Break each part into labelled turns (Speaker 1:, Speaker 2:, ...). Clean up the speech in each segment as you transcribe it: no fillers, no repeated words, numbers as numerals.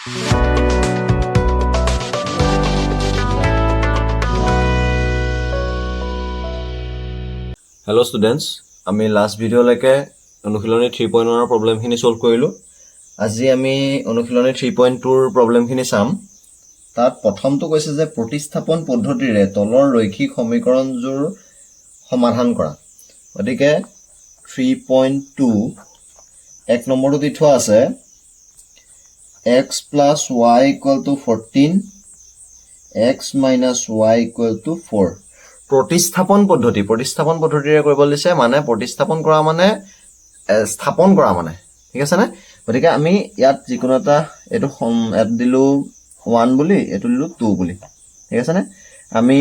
Speaker 1: Hello' students, আমি last ভিডিঅ'লৈকে অনুশীলনী 3.1ৰ প্ৰব্লেমখিনি solve কৰিলোঁ। আজি আমি অনুশীলনী 3.2ৰ প্ৰব্লেমখিনি চাম। তাত প্ৰথমটো কৈছে যে প্ৰতিস্থাপন পদ্ধতিৰে তলৰ ৰৈখিক সমীকৰণযোৰ সমাধান কৰা। গতিকে 3.2 এক নম্বৰটো দি থোৱা আছে x plus y equal to 14, x minus y equal to 4। প্ৰতিস্থাপন পদ্ধতি, প্ৰতিস্থাপন পদ্ধতিৰে কৰিব দিছে, মানে প্ৰতিস্থাপন কৰা মানে স্থাপন কৰা মানে, ঠিক আছেনে? গতিকে আমি ইয়াত যিকোনো এটা এইটো ইয়াত দিলোঁ ওৱান বুলি, এইটো দিলোঁ টু বুলি, ঠিক আছেনে? আমি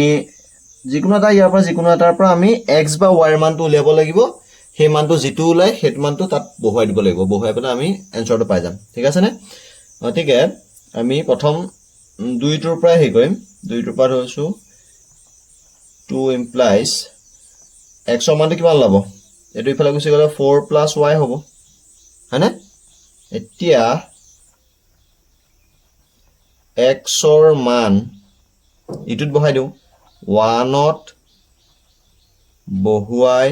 Speaker 1: যিকোনো এটা ইয়াৰ পৰা, যিকোনো এটাৰ পৰা আমি এক্স বা ৱাইৰ মানটো উলিয়াব লাগিব। সেই মানটো যিটো ওলায়, সেইটো মানটো তাত বহুৱাই দিব লাগিব। বহুৱাই পেলাই আমি এনচাৰটো পাই যাম, ঠিক আছেনে? গতিকে আমি প্ৰথম দুইটোৰ পৰাই হেৰি কৰিম। দুইটোৰ পৰা ধৰিছোঁ, টু ইমপ্লাইজ এক্সৰ মানটো কিমান ওলাব? এইটো ইফালে গুচি গ'লে ফ'ৰ প্লাছ ৱাই হ'ব, হয়নে? এতিয়া এক্সৰ মান ইটোত বহাই দিওঁ। ওৱানত বহুৱাই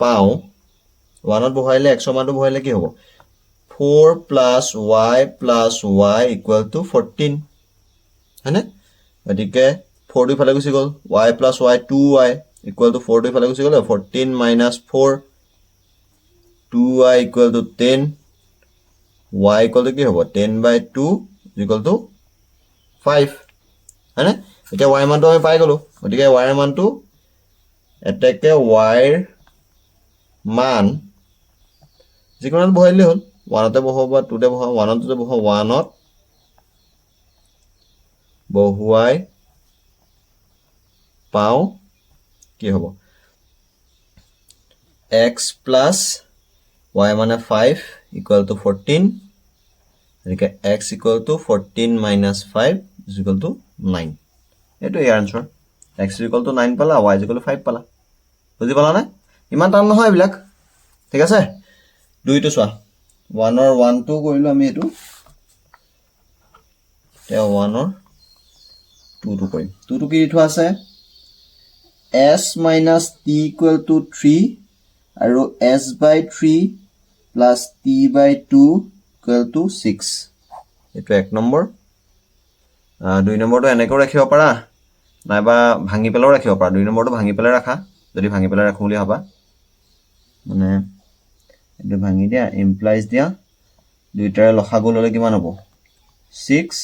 Speaker 1: পাওঁ, ওৱানত বহুৱাই দিলে, এক্সৰ মানটো বহুৱাই দিলে কি হ'ব? Four plus y plus y equal to 14, হয়নে? গতিকে ফ'ৰটো ইফালে গুচি গ'ল, y plus y two y equal to ফ'ৰটো ইফালে গুচি গ'লে 14 minus 4, two y equal to 10, y equal to কি হ'ব? 10 by two equal to 5, হয়নে? এতিয়া ৱাই মানটো আমি পাই গ'লোঁ। গতিকে ৱাইৰ মানটো এতেকে ৱাইৰ মান যিকোনো এটাত বহাই দিলেই হ'ল। ওৱানতে বহাব বা টুতে বহাব, ওৱানতে বহাব। ওৱানত বহুৱাই পাওঁ কি হ'ব? এক্স প্লাছ ৱাই মানে ফাইভ ইকুৱেল টু 14। গতিকে x equal to 14 minus 5 is equal to 9। এইটো ইয়াৰ answer. X equal to 9 পালা, ৱাই ইকুৱেল টু ফাইভ পালা। বুজি পালানে? ইমান টান নহয় এইবিলাক, ঠিক আছে? দুইটো চোৱা। ওৱানৰ ওৱানটো কৰিলোঁ আমি এইটো। এতিয়া ওৱানৰ টুটো কৰিম। টুটো কি দি থোৱা আছে? S minus t equal to 3 আৰু s by 3 plus t by 2 equal to 6। এইটো এক নম্বৰ। দুই নম্বৰটো এনেকৈও ৰাখিব পাৰা, নাইবা ভাঙি পেলাইও ৰাখিব পাৰা। দুই নম্বৰটো ভাঙি পেলাই ৰাখা, যদি ভাঙি পেলাই ৰাখোঁ বুলি ভাবা। মানে এইটো ভাঙি দিয়া, ইমপ্লাইজ দিয়া, দুইটাৰে লসাগু ল'লে কিমান হ'ব? ছিক্স।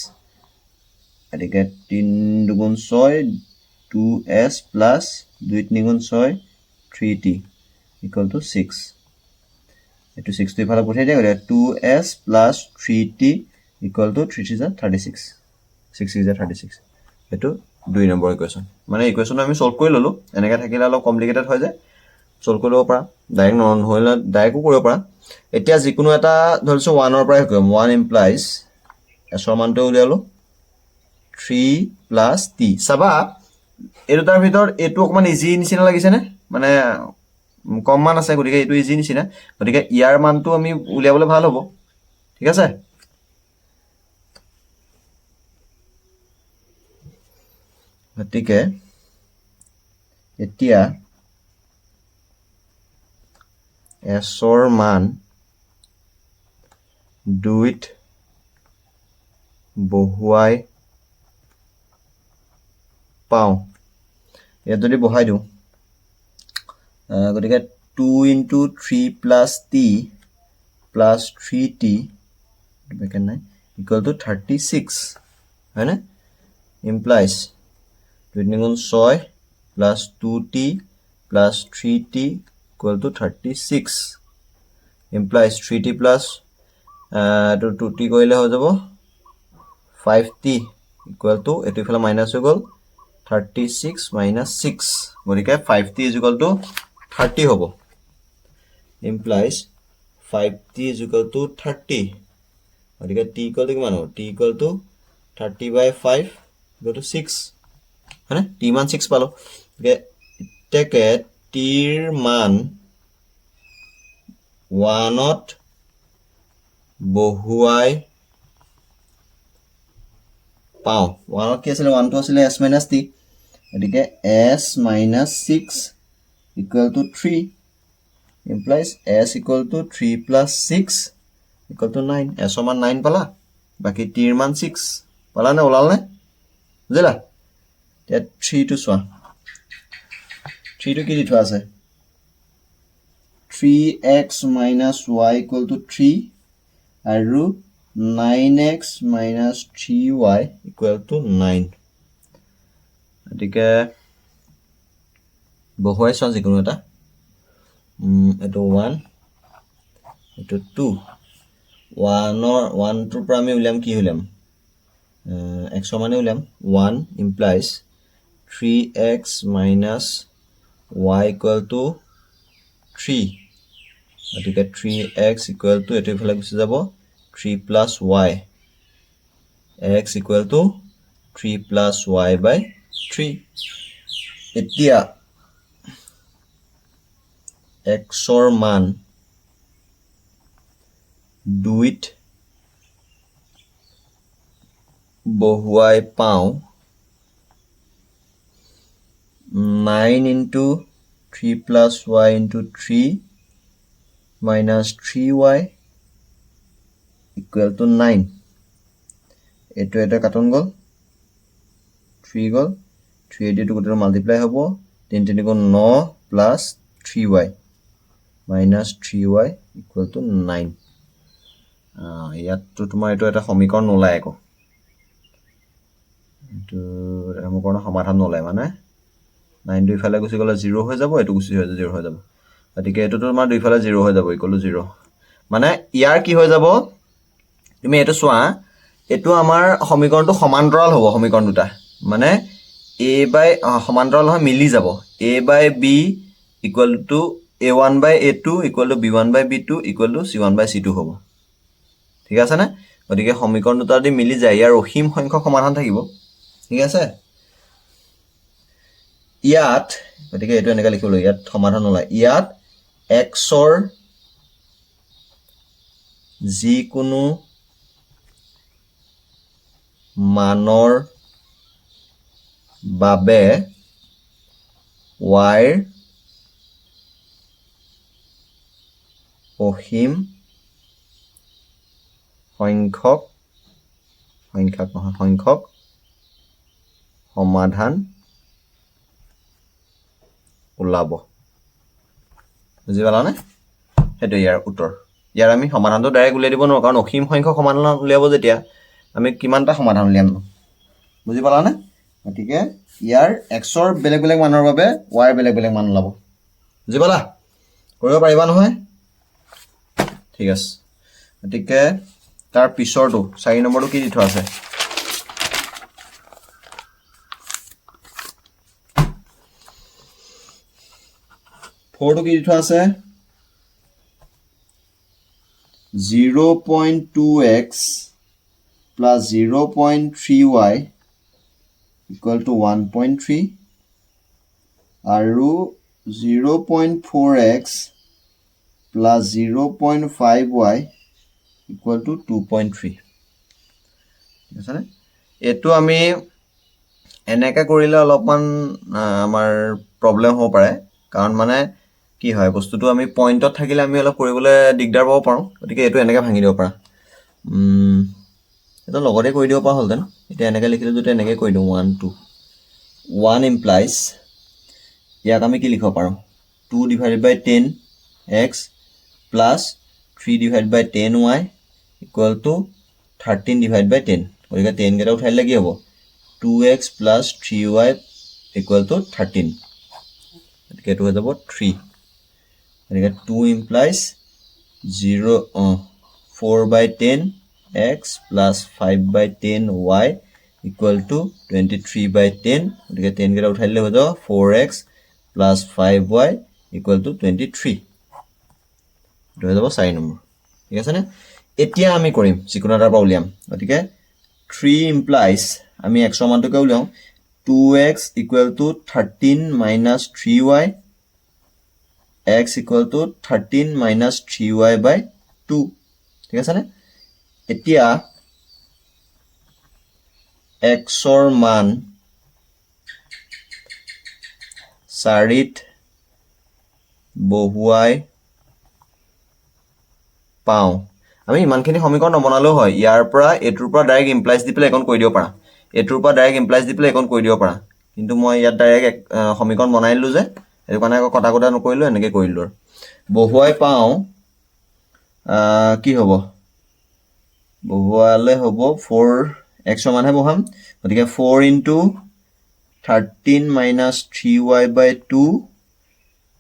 Speaker 1: গতিকে তিনি দুগুণ ছয়, টু এছ প্লাছ দুই তিনি গুণ ছয়, three t equal to 6। এইটো ছিক্সটো ইফালে পঠিয়াই দিয়া। গতিকে two s plus three t equal to three three za 36, six six za 36। এইটো দুই নম্বৰ ইকুৱেশ্যন। মানে ইকুৱেশ্যনটো আমি ছল্ভ কৰি ল'লোঁ। এনেকৈ থাকিলে অলপ কমপ্লিকেটেড হৈ যায়। ছল্ভ কৰি ল'ব পাৰা ডাইৰেক্ট, নহ'লে ডাইৰেক্টো কৰিব পাৰা। এতিয়া যিকোনো এটা ধৰিছোঁ, ওৱানৰ পৰাই কৰিম। ওৱান ইমপ্লাইজ এছৰ মানটো উলিয়ালোঁ থ্ৰী প্লাছ টি। চাবা, এই দুটাৰ ভিতৰত এইটো অকণমান ইজি নিচিনা লাগিছেনে? মানে কম মান আছে, গতিকে এইটো ইজি নিচিনা। গতিকে ইয়াৰ মানটো আমি উলিয়াবলৈ ভাল হ'ব, ঠিক আছে? গতিকে এতিয়া এছৰ মান দুইত বহুৱাই পাওঁ। ইয়াত যদি বহাই দিওঁ, গতিকে two into three plus t plus three t bracket নাই, ইকুৱেল টু 36, হয়নে? ইমপ্লাইজ দুই তিনি গুণ ছয় plus two t plus three t equal to 36, implies three t plus এইটো টু টি কৰিলে হৈ যাব ফাইভ টি ইকুৱেল টু, এইটো ইফালে মাইনাছ হৈ গ'ল, 36 মাইনাছ ছিক্স। গতিকে five t is equal to 30 হ'ব। Implies five t is equal to 30। গতিকে টি ইকুৱেল টু কিমান হ'ব? T equal to 30 by 5 equal to 6, হয়নে? টি মান ছিক্স পালোঁ। গতিকে এতেকে টিৰ মান ওৱানত বহুৱাই পাওঁ। ওৱানত কি আছিলে? ওৱানটো আছিলে এছ মাইনাছ টি। গতিকে S minus six equal to three implies S equal to three plus six equal to nine. এছৰ মান নাইন পালা, বাকী টিৰ মান ছিক্স পালানে? ওলালনে? বুজিলা? এতিয়া থ্ৰীটো চোৱা। থ্ৰীটো কি দি থোৱা আছে? Three X minus Y equal to three আৰু nine X minus three Y equal to nine. গতিকে বহুৱাই চোৱা যিকোনো এটা। এইটো ওৱান, এইটো টু। ওৱানৰ ওৱানটোৰ পৰা আমি উলিয়াম, কি উলিয়াম? এক্সৰ মানে উলিয়াম। One implies three X minus Y equal to three. গতিকে থ্ৰী এক্স ইকুৱেল টু এইটো ইফালে গুচি যাব, three plus Y, X equal to three plus Y by three. এতিয়া এক্সৰ মান দুইত বহুৱাই পাওঁ nine into three plus Y into three minus three Y equal to nine. এইটো এটা কাটন গ'ল, থ্ৰী গ'ল, থ্ৰী এইটো গোটেইটো মাল্টিপ্লাই হ'ব, তিনি তিনি গুণ ন plus three Y minus three Y equal to nine. ইয়াততো তোমাৰ এইটো এটা সমীকৰণ নোলায় একো, এইটো সমীকৰণৰ সমাধান নোলায়। মানে নাইনটো ইফালে গুচি গ'লে জিৰ' হৈ যাব, এইটো গুচি হৈ জিৰ' হৈ যাব। গতিকে এইটোতো তোমাৰ দুইফালে জিৰ' হৈ যাব, ইকুৱেল টু জিৰ'। মানে ইয়াৰ কি হৈ যাব তুমি এইটো চোৱা। এইটো আমাৰ সমীকৰণটো সমান্তৰাল হ'ব, সমীকৰণ দুটা মানে এ বাই সমান্তৰাল নহয়, মিলি যাব। A by B equal to A one by A two equal to B one by B two equal to C one by C two হ'ব। ঠিক আছেনে? গতিকে সমীকৰণ দুটা যদি মিলি যায়, ইয়াৰ অসীম সংখ্যক সমাধান থাকিব। ঠিক আছে? ইয়াত গতিকে এইটো এনেকৈ লিখিব লাগিব, ইয়াত সমাধান ওলায়। ইয়াত এক্সৰ যিকোনো মানৰ বাবে ৱাইৰ অসীম সংখ্যক, সংখ্যাক নহয়, সংখ্যক সমাধান ওলাব। বুজি পালানে? সেইটো ইয়াৰ উত্তৰ। ইয়াৰ আমি সমাধানটো ডাইৰেক্ট উলিয়াই দিব নোৱাৰোঁ, কাৰণ অসীম সংখ্যক সমাধান উলিয়াব যেতিয়া আমি কিমানটা সমাধান উলিয়াম নো? বুজি পালানে? গতিকে ইয়াৰ এক্সৰ বেলেগ বেলেগ মানৰ বাবে ৱাইৰ বেলেগ বেলেগ মান ওলাব। বুজি পালা? কৰিব পাৰিবা নহয়? ঠিক আছে। গতিকে তাৰ পিছৰটো চাৰি নম্বৰটো কি দি থোৱা আছে? ফ'ৰটো কি দি থোৱা আছে? 0.2 X plus 0.3 Y equal to 1.3 আৰু 0.4 X plus 0.5 Y equal to 2.3। ঠিক আছেনে? এইটো আমি এনেকৈ কৰিলে অলপমান আমাৰ প্ৰব্লেম হ'ব পাৰে, কাৰণ মানে কি হয়, বস্তুটো আমি পইণ্টত থাকিলে আমি অলপ কৰিবলৈ দিগদাৰ পাব পাৰোঁ। গতিকে এইটো এনেকৈ ভাঙি দিব পাৰা। এইটো লগতে কৰি দিব পৰা হ'লহেঁতেন। এতিয়া এনেকৈ লিখিলে যদি এনেকৈ কৰি দিওঁ, ওৱান টু ওৱান ইমপ্লাইজ ইয়াক আমি কি লিখিব পাৰোঁ? Two divided by 10 X plus three divide by 10 Y equal to 13 divide by 10। গতিকে টেনকেইটা উঠাই দিলে কি হ'ব? Two X plus three Y equal to 13। গতিকে এইটো হৈ যাব থ্ৰী। গতিকে two implies zero four by 10 X plus five by 10 Y equal to 23 by 10। গতিকে টেনকেইটা উঠাই দিলে হৈ যাব four X plus five Y equal to 23। এইটো হৈ যাব চাৰি নম্বৰ। ঠিক আছেনে? এতিয়া আমি কৰিম যিকোনো এটাৰ পৰা উলিয়াম। গতিকে থ্ৰী ইমপ্লাইজ আমি এক্সৰ মানটোকে উলিয়াওঁ, two X equal to 13 minus three Y, X equal to 13 minus three Y by two. ঠিক আছেনে? এতিয়া এক্সৰ মান 4ত বহুৱাই পাওঁ। আমি ইমানখিনি সমীকৰণ নবনালেও হয়। ইয়াৰ পৰা, এইটোৰ পৰা ডাইৰেক্ট ইমপ্লাইজ দি পেলাই এইকণ কৰি দিব পাৰা। এইটোৰ পৰা ডাইৰেক্ট ইমপ্লাইজ দি পেলাই এইকণ কৰি দিব পাৰা। কিন্তু মই ইয়াত ডাইৰেক্ট এক সমীকৰণ বনাই দিলোঁ যে, সেইটো কাৰণে আকৌ কটা কুটা নকৰিলোঁ, এনেকৈ কৰিলোঁ। আৰু বহুৱাই পাওঁ কি হ'ব? বহুৱালে হ'ব ফ'ৰ, এক্সৰ মানহে বহাম, গতিকে 4 into 13 minus 3 y by 2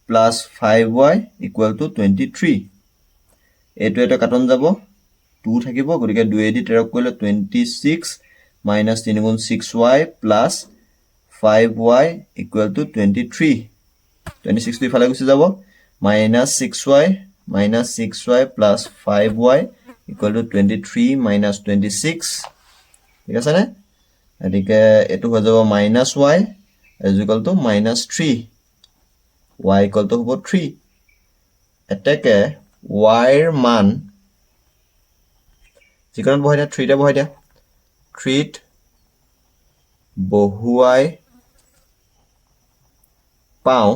Speaker 1: plus 5 y equal to 23। এইটো এটা কাটন যাব, টু থাকিব। গতিকে দুৱেদি 13ক কৰিলে 26 মাইনাছ তিনি গুণ 6 y plus 5 y equal to 23। 26টো ইফালে গুচি যাব, minus 6 y, minus 6 y plus 5 y equal to 23 minus 26। ঠিক আছেনে? গতিকে এইটো হৈ যাব minus y is equal to minus 3, y equal to হ'ব থ্ৰী। এতেকে ৱাইৰ মান যিকণত বহাই দিয়া, থ্ৰীতে বহাই দিয়া। থ্ৰীত বহুৱাই পাওঁ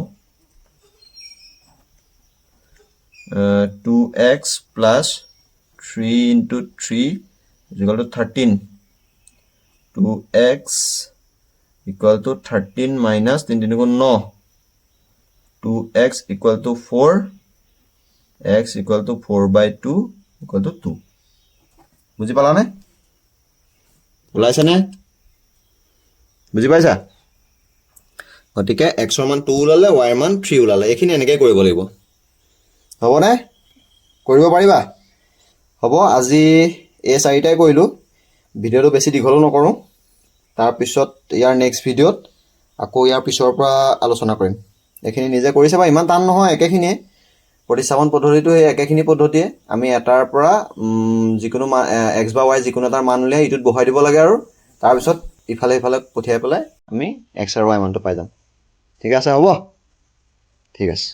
Speaker 1: 2 x plus 3 into 3 equal to 13, 2 x equal to 13 minus তিনি তিনি গুণ ন, 2 x equal to 4, x equal to 4 by 2 equal to 2। বুজি পালানে? ওলাইছেনে? বুজি পাইছা? গতিকে এক্সৰ মান টু ওলালে, ৱাইৰ মান থ্ৰী ওলালে। এইখিনি এনেকৈ কৰিব লাগিব। হ'বনে? কৰিব পাৰিবা? হ'ব, আজি এই চাৰিটাই কৰিলোঁ। ভিডিঅ'টো বেছি দীঘলো নকৰোঁ। তাৰপিছত ইয়াৰ নেক্সট ভিডিঅ'ত আকৌ ইয়াৰ পিছৰ পৰা আলোচনা কৰিম। এইখিনি নিজে কৰি চাবা, ইমান টান নহয়। একেখিনিয়ে প্ৰতিস্থাপন পদ্ধতিটো, সেই একেখিনি পদ্ধতিয়ে আমি এটাৰ পৰা যিকোনো মা এক্স বা ৱাই যিকোনো এটাৰ মান উলিয়াই ইটোত বহাই দিব লাগে আৰু তাৰপিছত ইফালে সিফালে পঠিয়াই পেলাই আমি এক্স আৰু ৱাই মানটো পাই যাম। ঠিক আছে, হ'ব, ঠিক আছে।